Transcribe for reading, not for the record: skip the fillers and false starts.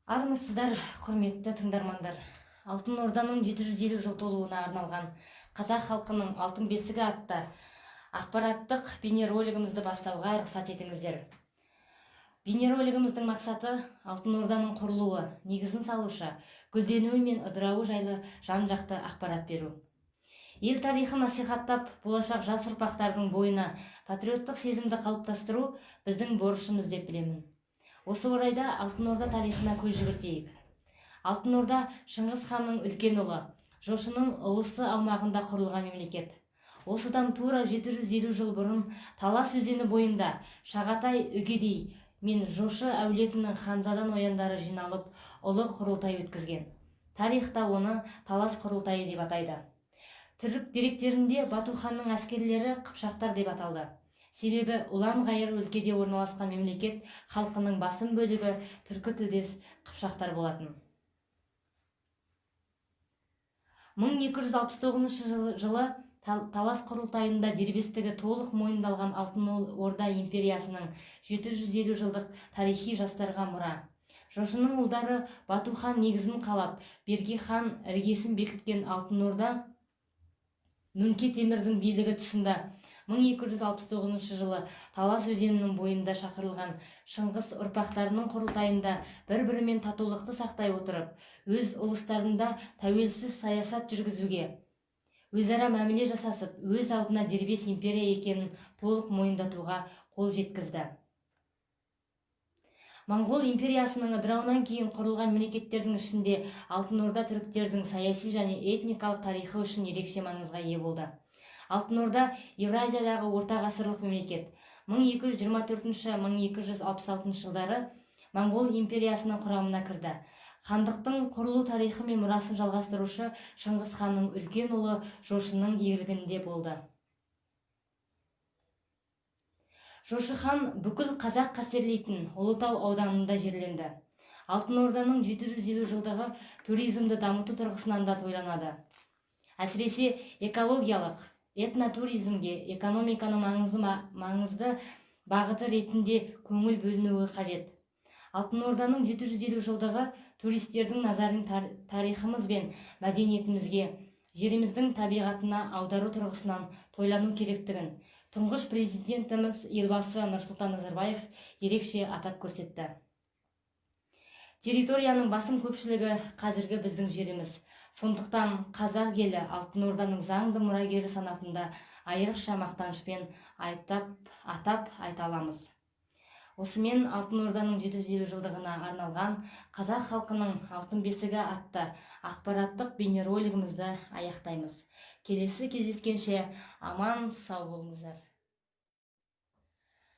Армысыздар, құрметті тыңдармандар! Алтын Орданың 750 жыл толуына арналған «Қазақ халқының алтын бесігі» атты ақпараттық бейнеролигімізді бастауға рұқсат етіңіздер. Бейнеролигіміздің мақсаты – Алтын Орданың құрылуы, негізін салушы, гүлденуі мен ыдырауы жайлы жан-жақты ақпарат беру. Ел тарихын насихаттап, болашақ жас ұрпақтардың бойына патриоттық сезімді қалыптастыру біздің борышымыз деп білемін. Осы орайда Алтын Орда тарихына көз жүгіртейік. Алтын Орда – Шыңғыс ханның үлкен ұлы Жошының ұлысы аумағында құрылған мемлекет. Осыдан тура 750 жыл бұрын Талас өзені бойында Шағатай, Үгедей мен Жошы әулетінің ханзада нояндары жиналып, ұлы құрылтай өткізген. Тарихта оны Талас құрылтайы деп атайды. Түрік деректерінде Бату ханның әскерлері қыпшақтар деп аталды. Себебі ұлан ғайыр өлкеде орналасқан мемлекет халқының басым бөлігі түркі тілдес қыпшақтар болатын. 1269 жылы Талас құрылтайында дербестігі толық мойындалған Алтын Орда империясының 750 жылдық тарихи жастарға мұра. Жошының ұлдары Бату хан негізін қалап, Берке хан іргесін бекіткен Алтын Орда Мөңке Темірдің билігі тұсында 1269 жылы Талас өзенінің бойында шақырылған Шыңғыс ұрпақтарының құрылтайында бір-бірімен татулықты сақтай отырып, өз ұлыстарында тәуелсіз саясат жүргізуге, өзара мәміле жасасып, өз алдына дербес империя екенін толық мойындатуға қол жеткізді. Моңғол империясының ыдырауынан кейін құрылған мемлекеттердің ішінде Алтын Орда түріктердің саяси және этникалық тарихы үшін ерекше маңызға ие болды. Алтын Орда – Евразиядағы орта ғасырлық мемлекет. 1224-1266 жылдары Моңғол империясының құрамына кірді. Хандықтың құрылу тарихы мен мұрасын жалғастырушы Шыңғыс ханның үлкен ұлы Жошының иелігінде болды. Жошы хан бүкіл қазақ қастерлейтін Ұлытау ауданында жерленді. Алтын Орданың 750 жылдығы туризмді дамыту тұрғысынан да тойланады. Әсіресе экологиялық этнотуризмге экономиканың маңызды бағыты ретінде көңіл бөлінуі қажет. Алтын Орданың 750 жылдығы туристердің назарын тарихымыз бен мәдениетімізге, жеріміздің табиғатына аудару тұрғысынан тойлану керектігін тұңғыш президентіміз Елбасы Нұрсұлтан Назарбаев ерекше атап көрсетті. Территорияның басым көпшілігі қазіргі біздің жеріміз. Сондықтан қазақ елі Алтын Орданың заңды мұрагері санатында айрықша мақтанышпен атап айта аламыз. Осымен Алтын Орданың 750 жылдығына арналған «Қазақ халқының алтын бесігі» атты ақпараттық бейнеролигімізді аяқтаймыз. Келесі кездескенше аман сау болыңыздар.